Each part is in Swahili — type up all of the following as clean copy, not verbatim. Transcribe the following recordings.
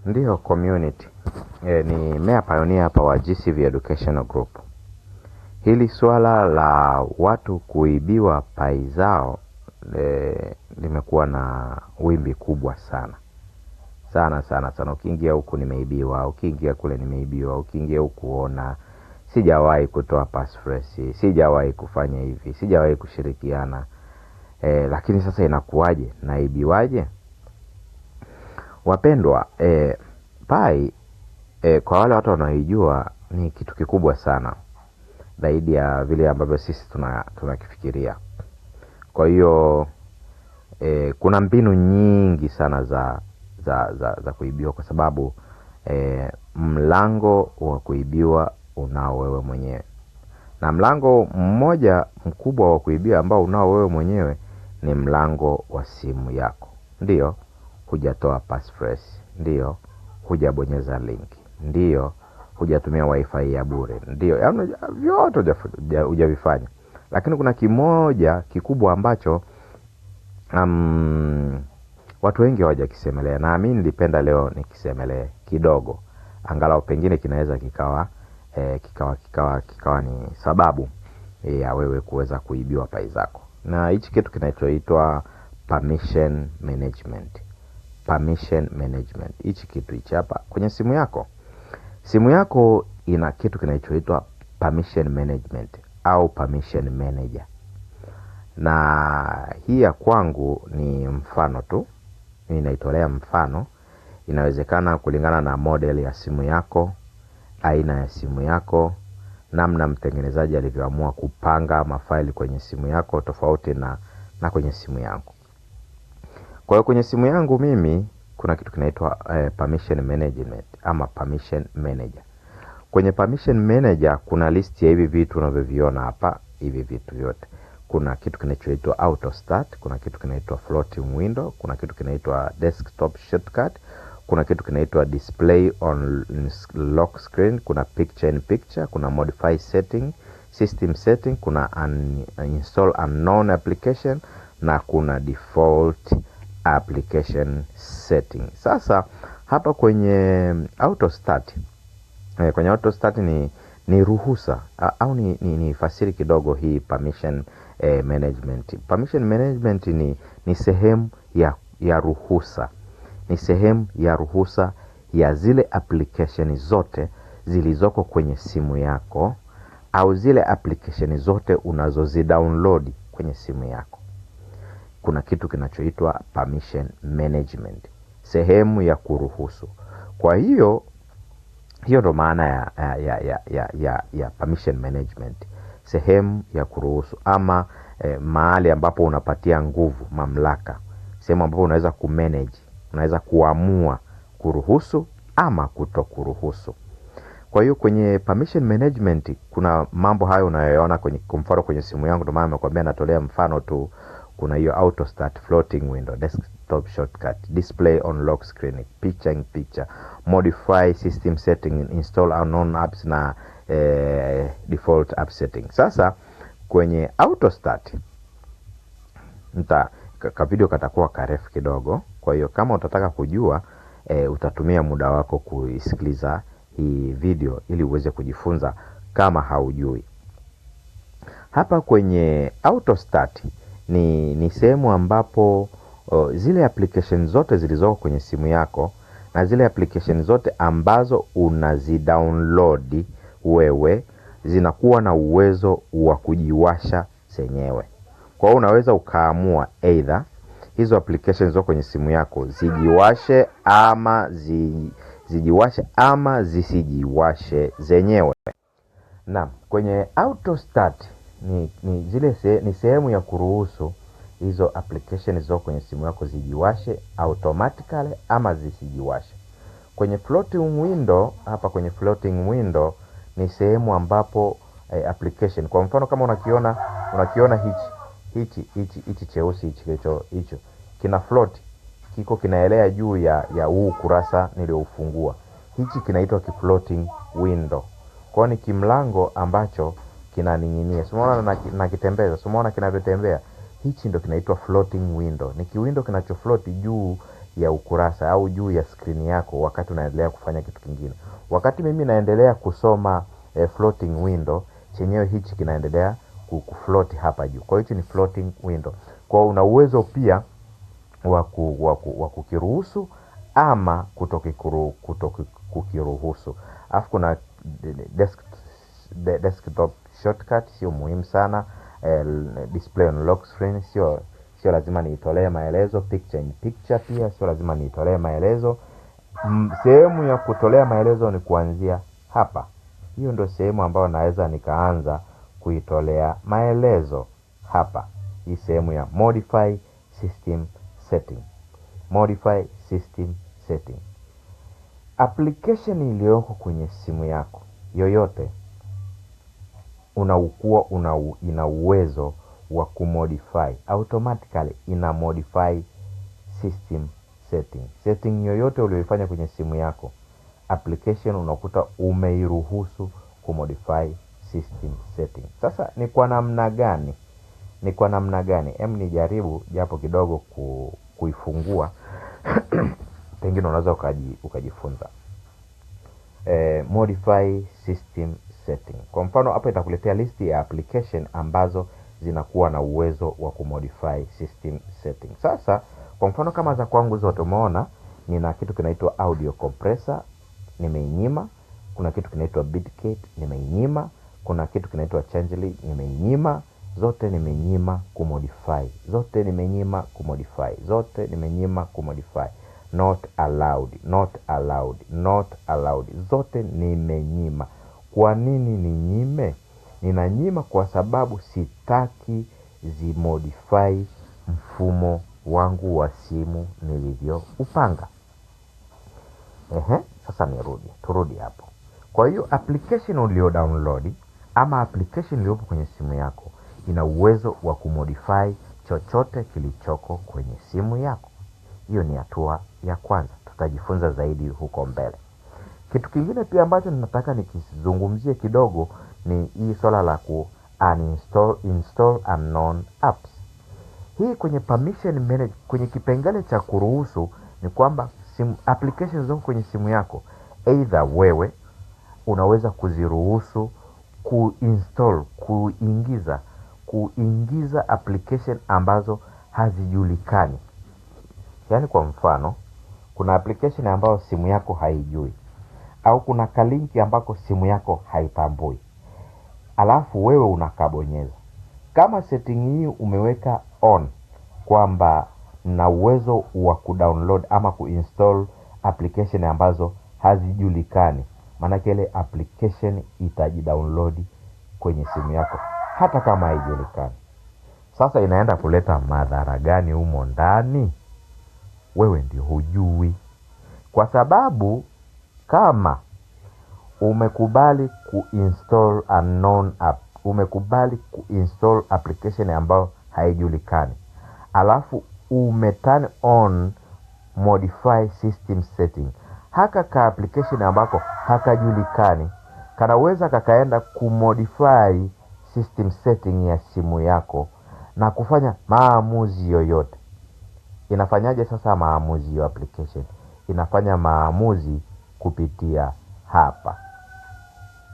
Ndiyo community. Ni Mea Pioneer hapa wa GCV Educational Group. Hili swala la watu kuibiwa pai zao limekuwa na wimbi kubwa sana sana sana sana. Ukiingia huku nimeibiwa, ukiingia kule nimeibiwa, ukiingia huku ona, sijawahi kutoa passphrase, sijawahi kufanya hivi, sijawahi kushirikiana. Lakini sasa inakuwaje? Naibiwaje? Wapendwa, pai kwa wale watu wanaoijua ni kitu kikubwa sana zaidi ya vile ambavyo sisi tunakifikiria. Kwa hiyo kuna mbinu nyingi sana za kuibiwa, kwa sababu mlango wa kuibiwa unao wewe mwenyewe, na mlango mmoja mkubwa wa kuibiwa ambao unao wewe mwenyewe ni mlango wa simu yako. Ndiyo, hujatoa passphrase, ndiyo, hujabonyeza link, ndiyo, hujatumia wifi ya bure, ndiyo, yaani vyote hujavifanya. Lakini kuna kimoja kikubwa ambacho watu wengi hawajakisemelea, na mimi nilipenda leo nikisemelee kidogo, angalau pengine kinaweza kikawa kikawa ni sababu ya wewe kuweza kuibiwa pai zako. Na hichi kitu kinachoitwa permission management. Permission management. Hichi kitu hichi hapa kwenye simu yako. Simu yako ina kitu kinachoitwa permission management au permission manager. Na hii ya kwangu ni mfano tu. Mimi naitolea mfano. Inawezekana kulingana na model ya simu yako, aina ya simu yako, namna mtengenezaji alivyoamua kupanga mafaili kwenye simu yako tofauti na kwenye simu yangu. Kwa hiyo kwenye simu yangu mimi kuna kitu kinaitwa permission management ama permission manager. Kwenye permission manager kuna list ya hivi vitu unavyoviona hapa, hivi vitu vyote. Kuna kitu kinachoitwa auto start, kuna kitu kinaitwa floating window, kuna kitu kinaitwa desktop shortcut, kuna kitu kinaitwa display on lock screen, kuna picture in picture, kuna modify setting, system setting, kuna install unknown application na kuna default application setting. Sasa hapa kwenye auto start, kwenye auto start ni ruhusa au ni fasiri kidogo hii permission management. Permission management ni sehemu ya ruhusa. Ni sehemu ya ruhusa ya zile application zote zilizoko kwenye simu yako au zile application zote unazozidownload kwenye simu yako. Kuna kitu kinachoitwa permission management, sehemu ya kuruhusu. Kwa hiyo hiyo ndo maana ya permission management, sehemu ya kuruhusu ama mahali ambapo unapatia nguvu, mamlaka, sehemu ambapo unaweza kumanage, unaweza kuamua kuruhusu ama kutokuruhusu. Kwa hiyo kwenye permission management kuna mambo hayo unayoyaona kwenye, kwa mfano kwenye simu yangu, ndio maana nimekuambia natolea mfano tu. Kuna hiyo auto start, floating window, desktop shortcut, display on lock screen, picture in picture, modify system setting, install unknown apps na default app setting. Sasa kwenye auto start ka video katakuwa karefu kidogo. Kwa hiyo kama utataka kujua utatumia muda wako kuisikiliza hii video ili uweze kujifunza kama haujui. Hapa kwenye auto start ni sehemu ambapo zile application zote zilizoko kwenye simu yako na zile application zote ambazo unazidownload wewe zinakuwa na uwezo wa kujiwasha zenyewe. Kwa hiyo unaweza ukaamua either hizo applications zoko kwenye simu yako zijiwashe ama zijiwashe ama zisijiwashe zenyewe. Naam, kwenye auto start ni sehemu ya kuruhusu hizo applications zoko kwenye simu yako zijiwashe automatically ama zisijiwashe. Kwenye floating window, hapa kwenye floating window ni sehemu ambapo application, kwa mfano kama unakiona hichi cheusi hichi kilicho hicho kina float, kiko kinaelea juu ya huu kurasa nilioufungua. Hichi kinaitwa floating window. Kwa hiyo ni kimlango ambacho kinaning'inia. Si umeona na kitembeza, si umeona kinavyotembea? Hichi ndo kinaitwa floating window. Ni kiwindow kinachofloat juu ya ukurasa au juu ya skrini yako wakati unaendelea kufanya kitu kingine. Wakati mimi naendelea kusoma floating window, chenyewe hichi kinaendelea kufloat hapa juu. Kwa hiyo hichi ni floating window. Kwa hiyo una uwezo pia wa kukiruhusu ama kutokukiruhusu. Alafu kuna desktop shortcut, sio muhimu sana. Display on lock screen sio lazima niitolee maelezo. Picture in picture pia sio lazima niitolee maelezo. Sehemu ya kutolea maelezo ni kuanzia hapa. Hiyo ndio sehemu ambayo naweza nikaanza kuitolea maelezo hapa. Hii sehemu ya modify system setting. Modify system setting. Application iliyoko kwenye simu yako yoyote ina uwezo wa kumodify. Automatically ina modify system setting. Setting yoyote uliyoifanya kwenye simu yako, application unakuta umeiruhusu kumodify system setting. Sasa ni kwa namna gani? Ni kwa namna gani? Em, nijaribu japo kidogo kuifungua. Pengine unaweza ukajifunza. Modify system setting. Kwa mfano hapa itakuletea listi ya application ambazo zinakuwa na uwezo wa kumodify system setting. Sasa kwa mfano kama za kwangu zote umeona nina kitu kinaitwa audio compressor nimeinyima, kuna kitu kinaitwa Bitkit nimeinyima, kuna kitu kinaitwa Changelly nimeinyima. Zote nimenyima kumodify, zote nimenyima kumodify, zote nimenyima kumodify. Not allowed, not allowed, not allowed. Zote nimenyima. Kwa nini ninyime? Ninanyima kwa sababu sitaki zimodify mfumo wangu wa simu nilivyoupanga. Sasa turudi hapo. Kwa hiyo application ulio download ama application iliyopo kwenye simu yako ina uwezo wa kumodify chochote kilichoko kwenye simu yako. Hiyo ni hatua ya kwanza. Tutajifunza zaidi huko mbele. Kitu kingine pia ambacho ninataka nikizungumzie kidogo ni hii swala la ku uninstall, install unknown apps. Hii kwenye permission manage, kwenye kipengele cha kuruhusu ni kwamba applications zako kwenye simu yako either wewe unaweza kuziruhusu kuinstall, kuingiza application ambazo hazijulikani. Yaani kwa mfano kuna application ambayo simu yako haijui au kuna kalinki ambako simu yako haitambui, alafu wewe unakabonyeza. Kama setting hii umeweka on kwamba na uwezo wa kudownload ama kuinstall application ambazo hazijulikani, maana ile application itajidownload kwenye simu yako hata kama haijulikani. Sasa inaenda kuleta madhara gani humo ndani? Wewe ndio hujui. Kwa sababu kama umekubali kuinstall unknown app, umekubali kuinstall application ambayo haijulikani, alafu ume turn on modify system setting, haka ka application ambako hakajulikani kanaweza kakaenda kumodify system setting ya simu yako na kufanya maamuzi yoyote. Inafanyaje sasa maamuzi ya application? Inafanya maamuzi kupitia hapa,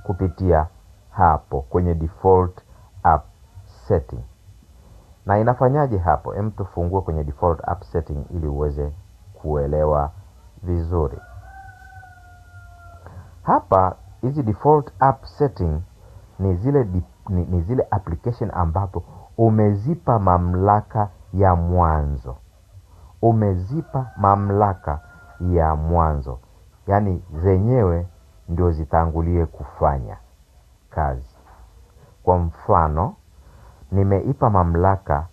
kupitia hapo kwenye default app setting. Na inafanyaje hapo? Hem, tufungue kwenye default app setting ili uweze kuelewa vizuri. Hapa hizi default app setting ni zile application ambapo umezipa mamlaka ya mwanzo. Umezipa mamlaka ya mwanzo, yaani zenyewe ndio zitangulie kufanya kazi. Kwa mfano, nimeipa mamlaka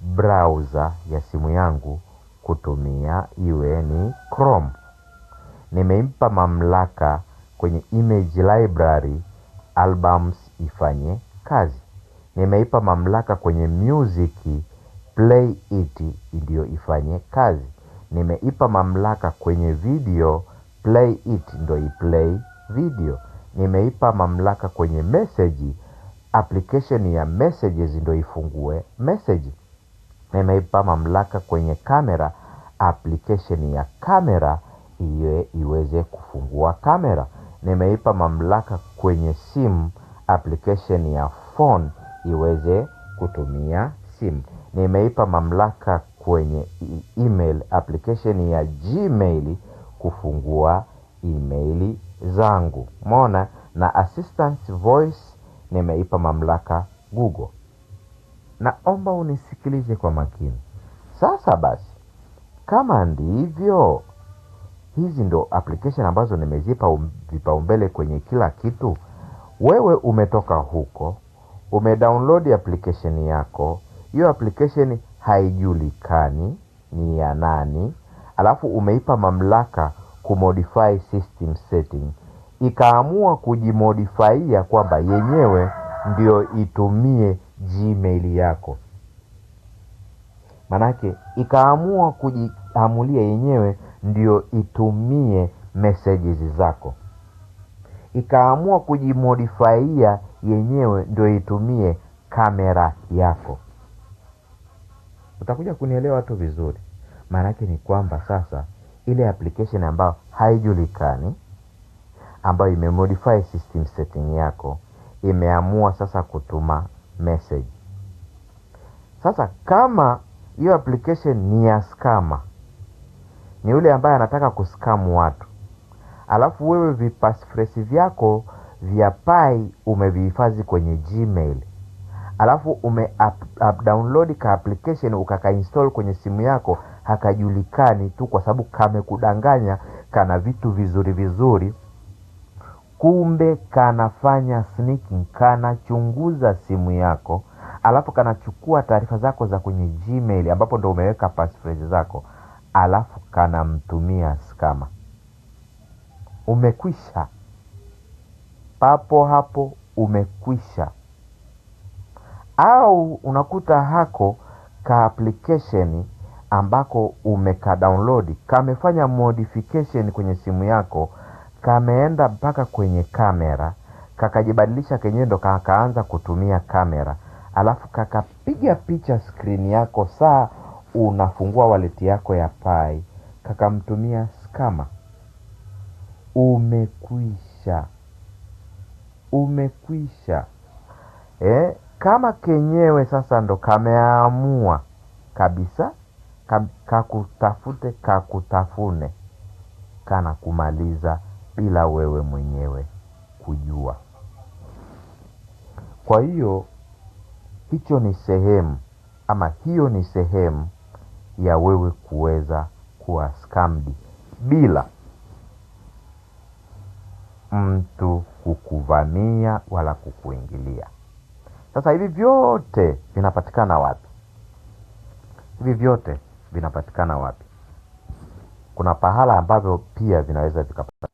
browser ya simu yangu kutumia iwe ni Chrome. Nimeimpa mamlaka kwenye image library albums ifanye kazi. Nimeipa mamlaka kwenye music play it ndio ifanye kazi. Nimeipa mamlaka kwenye video play it ndio iplay video. Nimeipa mamlaka kwenye message, application ya messages ndio ifungue message. Nimeipa mamlaka kwenye camera, application ya kamera iweze kufungua kamera. Nimeipa mamlaka kwenye simu application ya phone iweze kutumia simu. Nimeipa mamlaka kwenye email application ya Gmail kufungua email zangu. Umeona? Na assistant voice nimeipa mamlaka Google. Naomba unisikilize kwa makini. Sasa basi, kama ndivyo, hizi ndo application ambazo nimezipa vipaumbele kwenye kila kitu. Wewe umetoka huko, umedownload application yako, hiyo application haijulikani ni ya nani, alafu umeipa mamlaka kumodify system setting, ikaamua kujimodifyia kwamba yenyewe ndio itumie Gmail yako. Manake ikaamua kujiamulia yenyewe ndio itumie messages zako, ikaamua kujimodifyia yenyewe ndio itumie kamera yako. Utakuja kunielewa tu vizuri. Maanake ni kwamba sasa ile application ambayo haijulikani, ambayo imemodify system setting yako, imeamua sasa kutuma message. Sasa kama hiyo application ni ya scammer, ni yule ambaye anataka kuscam watu, alafu wewe vipassphrase vyako vya Pi umevihifadhi kwenye Gmail, alafu ume download ka application ukakainstall kwenye simu yako, hakajulikani tu kwa sababu kamekudanganya kana vitu vizuri vizuri, kumbe kanafanya sneaking, kanachunguza simu yako, alafu kanachukua taarifa zako za kwenye Gmail ambapo ndo umeweka passphrase zako, alafu kanamtumia scammer. Umekwisha papo hapo, umekwisha. Au unakuta hako ka application ambako umeka download kamefanya modification kwenye simu yako, kameenda mpaka kwenye kamera, kakajibadilisha kenyewe ndo kakaanza kutumia kamera, alafu kakapiga picha screen yako saa unafungua wallet yako ya Pi, kakamtumia scammer. Umekwisha, umekwisha. Kama kenyewe sasa ndo kameamua kabisa kakutafute, kakutafune, kana kumaliza bila wewe mwenyewe kujua. Kwa hiyo hicho ni sehemu, ama hiyo ni sehemu ya wewe kuweza kuwa scammed bila mtu kukuvamia wala kukuingilia. Sasa hivi vyote vinapatikana wapi? Hivi vyote vinapatikana wapi? Kuna pahala ambavyo pia vinaweza vikapatikana.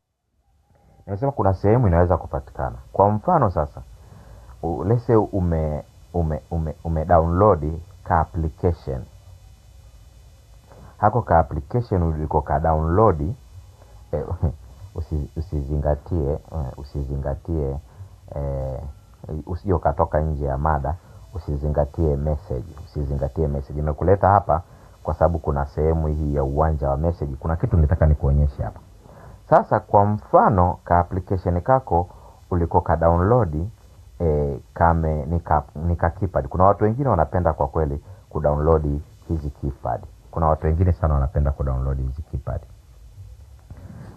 Nimesema kuna sehemu inaweza kupatikana. Kwa mfano sasa, let's say ume download ka application. Hako ka application uliko ka download, usizingatie, usije ukatoka nje ya mada, usizingatie message, usizingatie message. Nimekuleta hapa kwa sababu kuna sehemu hii ya uwanja wa message, kuna kitu nitaka nikuonyeshe hapa. Sasa kwa mfano ka application kako uliko ka download, kame nika keypad. Kuna watu wengine wanapenda kwa kweli kudownload hizi keypad. Kuna watu wengine sana wanapenda kudownload hizi keypad.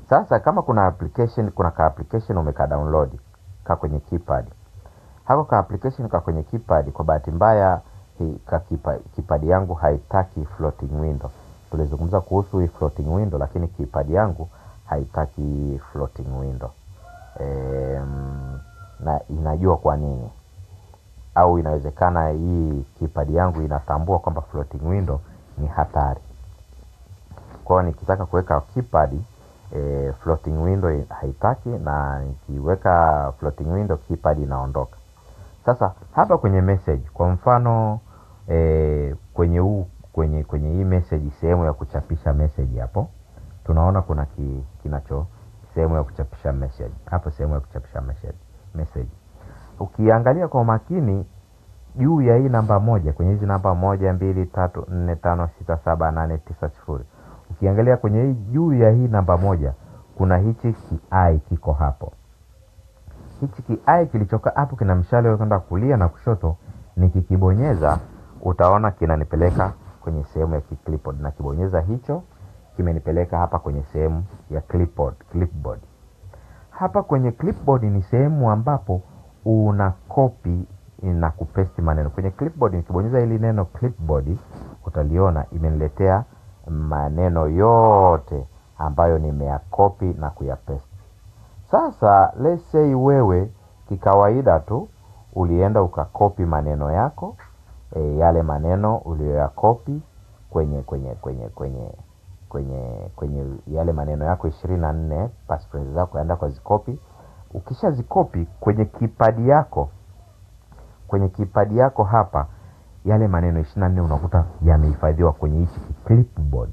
Sasa kama kuna application, kuna ka application umeka download ka kwenye keypad. Hako ka application ka kwenye keypad, kwa bahati mbaya hii ka keypad yangu haitaki floating window. Tulizungumza kuhusu hii floating window, lakini keypad yangu haitaki floating window. Na inajua kwa nini. Au inawezekana hii keypad yangu inatambua kwamba floating window ni hatari. Kwa hiyo nikitaka kuweka keypad, floating window haitaki, na nikiweka floating window keypad inaondoka. Sasa hapa kwenye message, kwa mfano, kwenye huu, kwenye, kwenye hii message, sehemu ya kuchapisha message hapo, tunaona kuna kinacho sehemu ya kuchapisha message. Hapo sehemu ya kuchapisha message. Ukiangalia kwa makini juu ya hii namba moja, kwenye hizi namba 1, 2, 3, 4, 5, 6, 7, 8, 9, 0, Ukiangalia kwenye hii juu ya hii namba 1 kuna hichi ki-i kiko hapo. Hichi ki-i kilichoka hapo kina mshale kwenda kulia na kushoto. Nikikibonyeza utaona kinanipeleka kwenye sehemu ya clipboard, na kibonyeza hicho kimenipeleka hapa kwenye sehemu ya clipboard. Hapa kwenye clipboard ni sehemu ambapo una copy na kupaste maneno. Kwenye clipboard nikibonyeza hili neno clipboard utaliona imeniletea maneno yote ambayo nimeyakopi na kuyapaste. Sasa let's say wewe kikawaida tu ulienda ukakopi maneno yako, yale maneno uliyoyakopi kwenye yale maneno yako 24 passphrase zako ukaenda kuzikopi. Ukishazikopi kwenye keypad yako, hapa yale maneno 24 unakuta yamehifadhiwa kwenye hichi clipboard.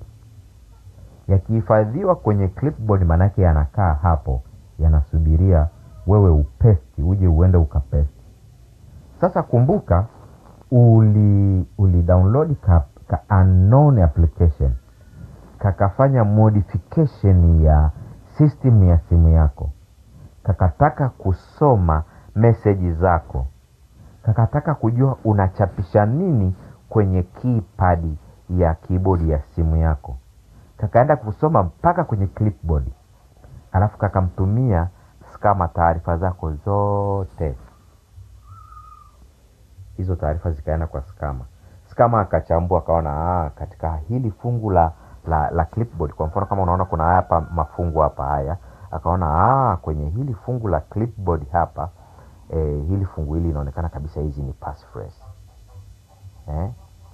Yakihifadhiwa kwenye clipboard manake yanakaa hapo, yanasubiria wewe upesti, uje uende ukapesti. Sasa kumbuka uli download ka unknown application, kakafanya modification ya system ya simu yako, kakataka kusoma message zako, kakataka kujua unachapisha nini kwenye keypad ya keyboard ya simu yako, kakaenda kusoma mpaka kwenye clipboard, alafu kakamtumia scammer taarifa zako zote. Hizo taarifa zikaenda kwa scammer. Scammer akachambua akaona, katika hili fungu la clipboard, kwa mfano kama unaona kuna hapa mafungu hapa haya, akaona kwenye hili fungu la clipboard hapa, hili fungu hili linaonekana kabisa hizi ni passphrase.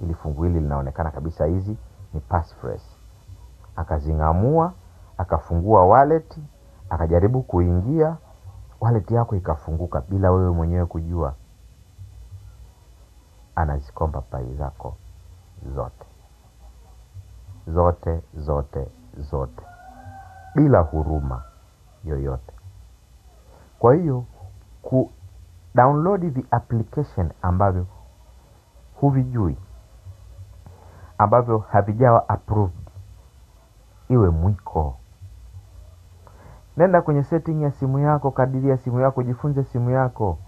Hili fungu hili linaonekana kabisa hizi ni passphrase. Akazingamua, akafungua wallet, akajaribu kuingia, wallet yako ikafunguka bila wewe mwenyewe kujua. Anazikomba pai zako zote. Zote, zote, zote. Bila huruma yoyote. Kwa hiyo, ku download the application ambavyo huvijui, ambavyo havijawa approved, iwe mwiko. Nenda kwenye setting ya simu yako, kadiria simu yako, jifunze simu yako.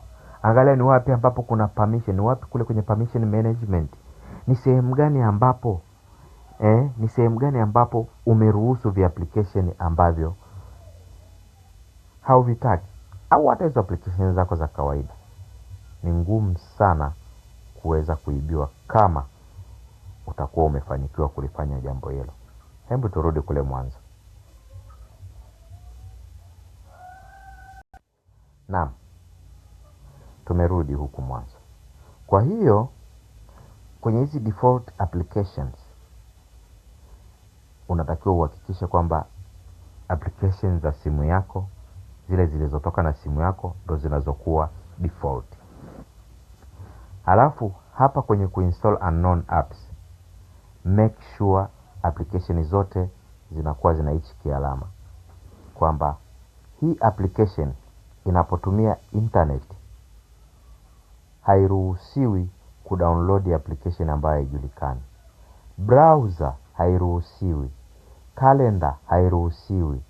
Angalia ni wapi ambapo kuna permission, ni wapi kule kwenye permission management. Ni sehemu gani ambapo ni sehemu gani ambapo umeruhusu vi application ambavyo hauvitaki, au hata hizo application zako za kawaida. Ni ngumu sana kuweza kuibiwa kama utakuwa umefanikiwa kulifanya jambo hilo. Hebu turudi kule mwanzo. Naam, tumerudi huku mwanzo. Kwa hiyo kwenye hizi default applications unatakiwa uhakikishe kwamba applications za simu yako, zile zilizotoka na simu yako, ndo zinazokuwa default. Halafu hapa kwenye kuinstall unknown apps, make sure application zote zinakuwa zina hichi kialama kwamba hii application inapotumia internet hairuhusiwi kudownload application ambayo haijulikani. Browser hairuhusiwi, calendar hairuhusiwi,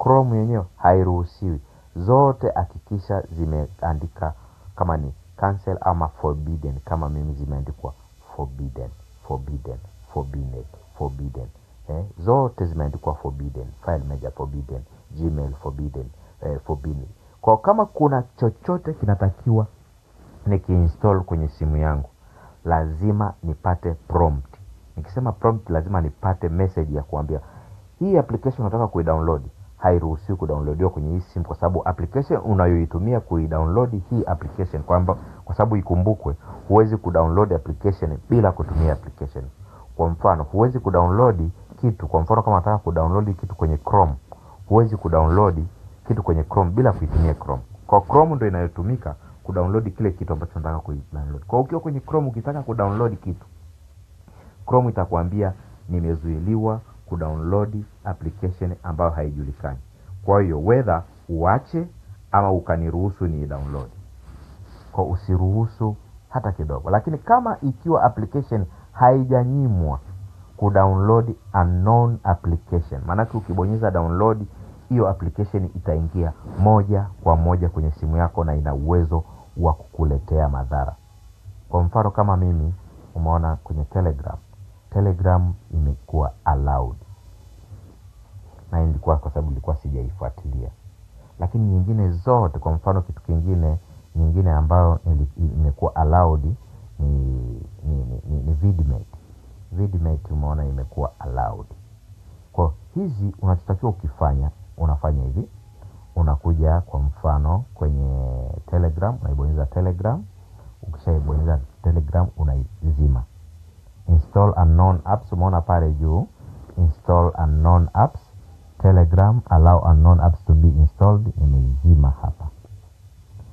Chrome yenyewe hairuhusiwi. Zote hakikisha zimeandika kama ni cancel ama forbidden. Kama mimi zimeandikwa forbidden, forbidden, forbidden, forbidden. Zote zimeandikwa forbidden, file manager forbidden, Gmail forbidden, forbidden. Kwa kama kuna chochote kinatakiwa nikiinstall kwenye simu yangu, lazima nipate prompt. Nikisema prompt, lazima nipate message ya kuambia hii application unataka kuidownload hairuhusiwi kudownloadiwa kwenye hii simu, kwa sababu application unayoitumia kuidownload hii application, kwamba kwa sababu ikumbukwe, huwezi kudownload application bila kutumia application. Kwa mfano, huwezi kudownload kitu, kwa mfano kama unataka kudownload kitu kwenye Chrome, huwezi kudownload kitu kwenye Chrome bila kuitumia Chrome. Kwa Chrome ndio inayotumika kudownload kile kitu ambacho unataka kuidownload. Kwa ukiwa kwenye Chrome ukitaka kudownload kitu, Chrome itakwambia nimezuiliwa kudownload application ambayo haijulikani. Kwa hiyo whether uache ama ukaniruhusu ni download. Kwa usiruhusu hata kidogo. Lakini kama ikiwa application haijanyimwa Kudownload unknown application. Maanake ukibonyeza download, hiyo application itaingia moja kwa moja kwenye simu yako na ina uwezo wa kukuletea madhara. Kwa mfano kama mimi, umeona kwenye Telegram. Telegram imekuwa allowed. Na ilikuwa kwa sababu ilikuwa sijaifuatilia. Lakini nyingine zote, kwa mfano kitu kingine, nyingine ambayo imekuwa allowed ni VidMate. VidMate umeona imekuwa allowed. Kwa hizi unachotakiwa ukifanya, unafanya hivi. Unakuja kwa mfano kwenye Telegram, unaibonyeza Telegram. Ukishaibonyeza Telegram unaizima. Install unknown apps, umeona pale juu, install unknown apps, Telegram, allow unknown apps to be installed, nimezima hapa.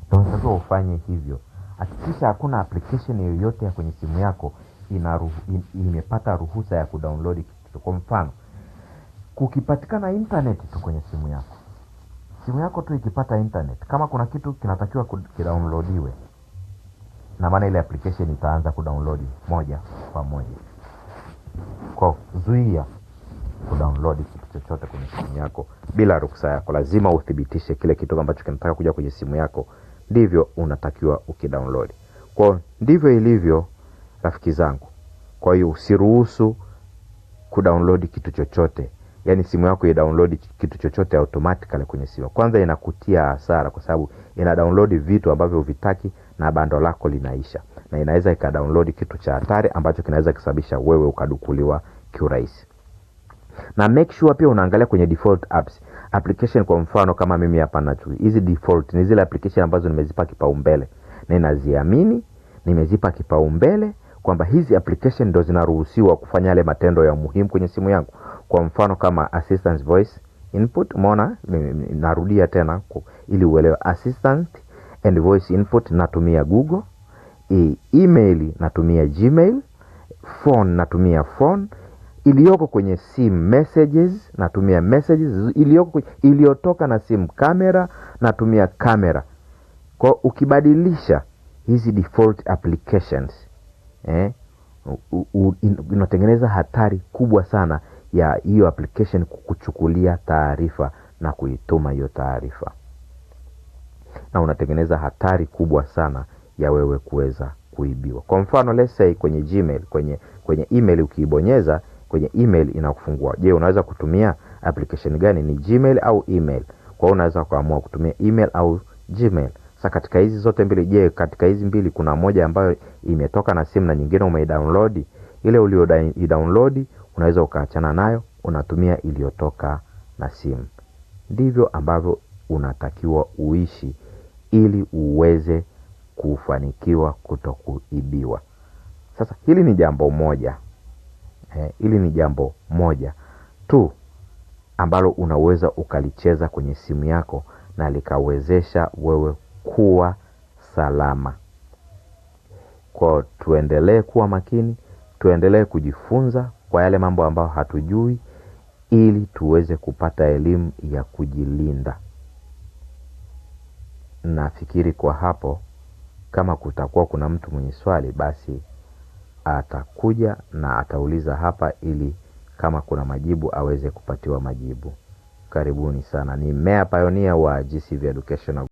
Ndio unatakiwa ufanye hivyo. Hakikisha hakuna application yoyote ya kwenye simu yako imepata ruhusa ya kudownload kitu. Kwa mfano, kukipatikana internet tu kwenye simu yako, simu yako tu ikipata internet, kama kuna kitu kinatakiwa kidownloadiwe, na maana ile application itaanza kudownload moja kwa moja. Kwa zuia kudownload kitu chochote kwenye simu yako bila ruksa yako. Lazima uthibitishe kile kitu ambacho kinataka kuja kwenye simu yako, ndivyo unatakiwa ukidownload. Kwa ndivyo ilivyo, rafiki zangu. Kwa hiyo usiruhusu kudownload kitu chochote, yaani simu yako i-download kitu chochote automatically kwenye simu. Kwanza inakutia hasara kwa sababu ina download vitu ambavyo huvitaki na bando lako linaisha, na inaweza ikadownload kitu cha hatari ambacho kinaweza kusababisha wewe ukadukuliwa kiurahisi. Na make sure pia unaangalia kwenye default apps application. Kwa mfano kama mimi hapa nacho hizi default ni zile application ambazo nimezipa kipaumbele na ninaziamini, nimezipa kipaumbele kwamba hizi application ndo zinaruhusiwa kufanya yale matendo ya muhimu kwenye simu yangu. Kwa mfano kama assistant voice input, umeona, narudia tena ili uelewe. Assistant and voice input natumia Google, email natumia Gmail, phone natumia phone, iliyoko kwenye simu messages natumia messages, iliyotoka na simu kamera natumia kamera. Kwa ukibadilisha hizi default applications, inatengeneza hatari kubwa sana ya hiyo application kukuchukulia taarifa na kuituma hiyo taarifa, na unatengeneza hatari kubwa sana ya wewe kuweza kuibiwa. Kwa mfano let's say kwenye Gmail, kwenye email ukiibonyeza kwenye email inakufungua. Je, unaweza kutumia application gani? Ni Gmail au email? Kwa hiyo unaweza kuamua kutumia email au Gmail. Sasa katika hizi zote mbili, je, katika hizi mbili kuna moja ambayo imetoka na simu na nyingine umeidownload? Ile ulioidownload unaweza ukaachana nayo, unatumia iliyotoka na simu. Ndivyo ambavyo unatakiwa uishi ili uweze kufanikiwa kutokuibiwa. Sasa hili ni jambo moja. Hili ni jambo moja tu ambalo unaweza ukalicheza kwenye simu yako na likawezesha wewe kuwa salama. Kwa tuendelee kuwa makini, tuendelee kujifunza kwa yale mambo ambayo hatujui ili tuweze kupata elimu ya kujilinda. Nafikiri kwa hapo, kama kutakuwa kuna mtu mwenye swali basi atakuja na atauliza hapa ili kama kuna majibu aweze kupatiwa majibu. Karibuni sana. Ni Mea Pioneer wa GCV Educational.